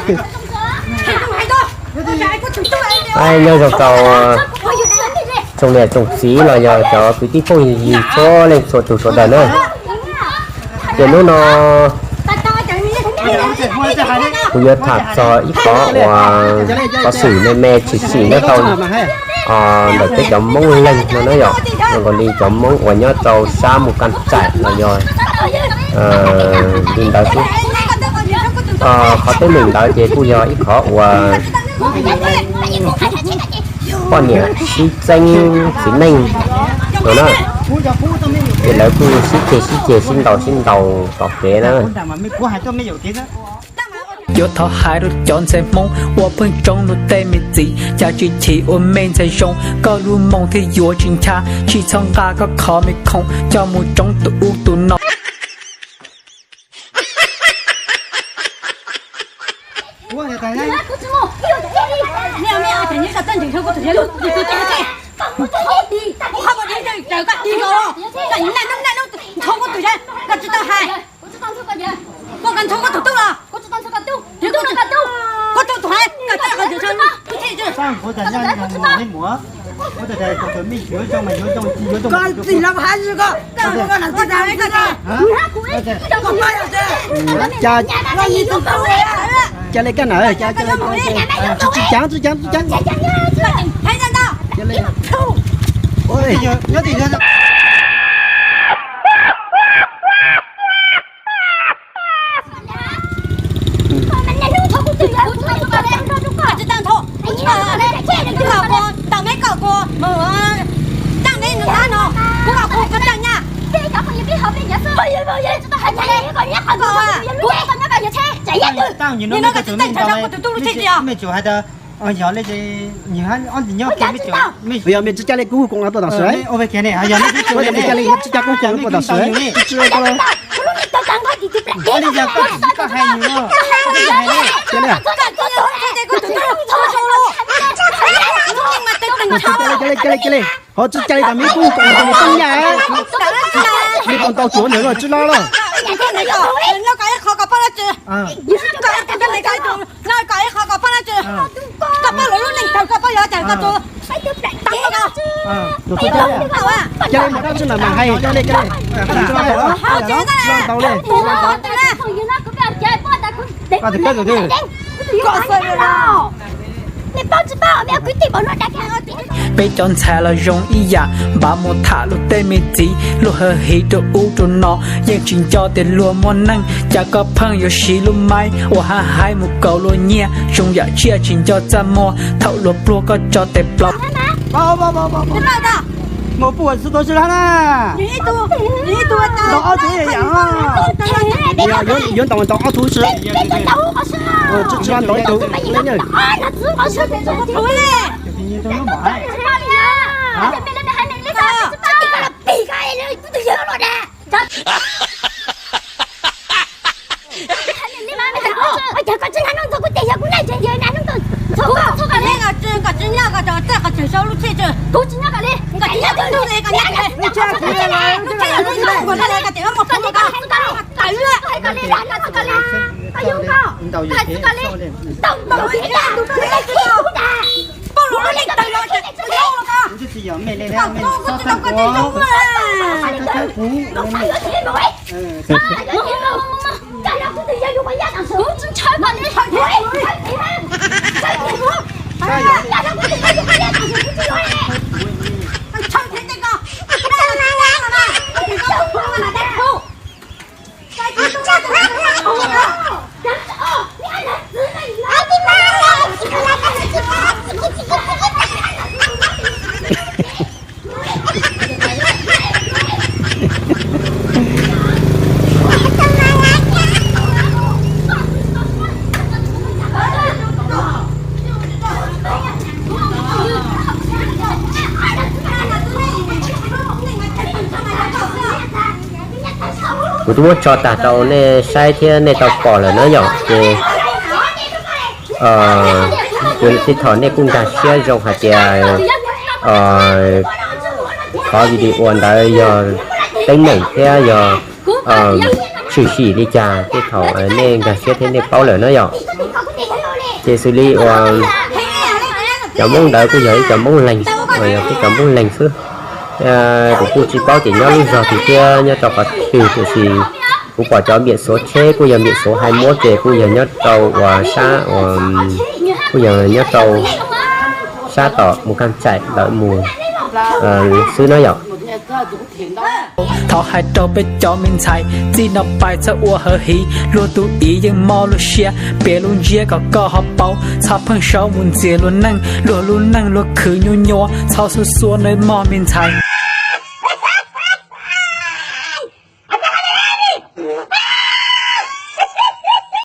Nyob zoo rau tsoom niam tsoom txiv los yog cov kwv tij phooj ywg txhua leej txhua tus sawv daws na. Ces hnub no kuv yuav tham txog ib qho uas xov xwm me me tshwm sim nyob rau ntawm peb cov Hmoob leeg no na yom, zoo nkaus li cov Hmoob uas nyob rau sab Mus Kas Tsaim los yog li ntawd xwb. Qhov teeb meem ntawd ces kuj yog ib qhov uas poj niam sib txeeb txiv neej no na, ces lawv kuj sib ceg sib ceg sib ntaus sib ntaus tom kev na. Yuav thov hais rau cov ntxhais Hmoob uas pheej tsoob luag tej me txiv, cas tsis chim ua me ntxhais zoo, koj lub moo thiaj yuav tsis ncha, tsis txhob nqa koj qhov me khoom coj mus tsoob tus ub tus no. Ca le kab na, tsis cav tsis cav tsis cav. Yog mej tsi ca le kuv koom tuaj tam sim, yog mej tsi ca kuv koom tuaj tam sim, ho tsi ca le tam sim kuv koom tuaj nyaj, mej koom tau tsuav ntawd los tsi loj loj. Ca le mas dab tsi mas mas hais, ca le ca le, tau le. Peb cov ntxhais los zoo ib yam, npav mus tham luag tej me txiv, luag hais hiv rau ub rau no, yeej tsis nco tias luag muaj neej, cas koj pheej yuav siv lub maib uas hais hais mus kaus luag nyiaj, zoo yam tsiaj tsis nco txaj muag, thaum luag pluag koj tso tes plaub. Yuav ntaus ntaus ob tug si, tsi tsi ntaus ib tug. Kuv twb muab tso tag rau nej saib thiab nej tau pom lawm na yom, ces kuv tej thaum nej kuj nkag siab zoo hais tias qhov video ntawd yog teeb meem thiab yog tshwm sim li cas, tej thaum nej nkag siab thiab nej paub lawm na yom. Ces xws li uas cov Hmoob ntawd kuj yog ib cov Hmoob Leeg, uas yog ib cov Hmoob Leeg xwb. Kuv kuj tsis paub tias nyob lub zog twg thiab nyob rau qhov twg, tiam sis kuv pom cov npiam suav tsheb kuj yog npiam suav hais muab ces kuj yog nyob rau uas sab uas, kuj yog nyob rau sab tom mus kaj tsaim ntawd mus xwb na yom. Thov hais rau peb cov me ntxhais, txij no pais txhob ua hawv hiv, luag tus ib yeej mob luag siab, piav lub ntsiab kom koj ho paub, txhob pheej saub mus ntxias luag neej, luag lub neej luag khwv nyuaj nyuaj, txhob xuas xuas nawb mog me ntxhais.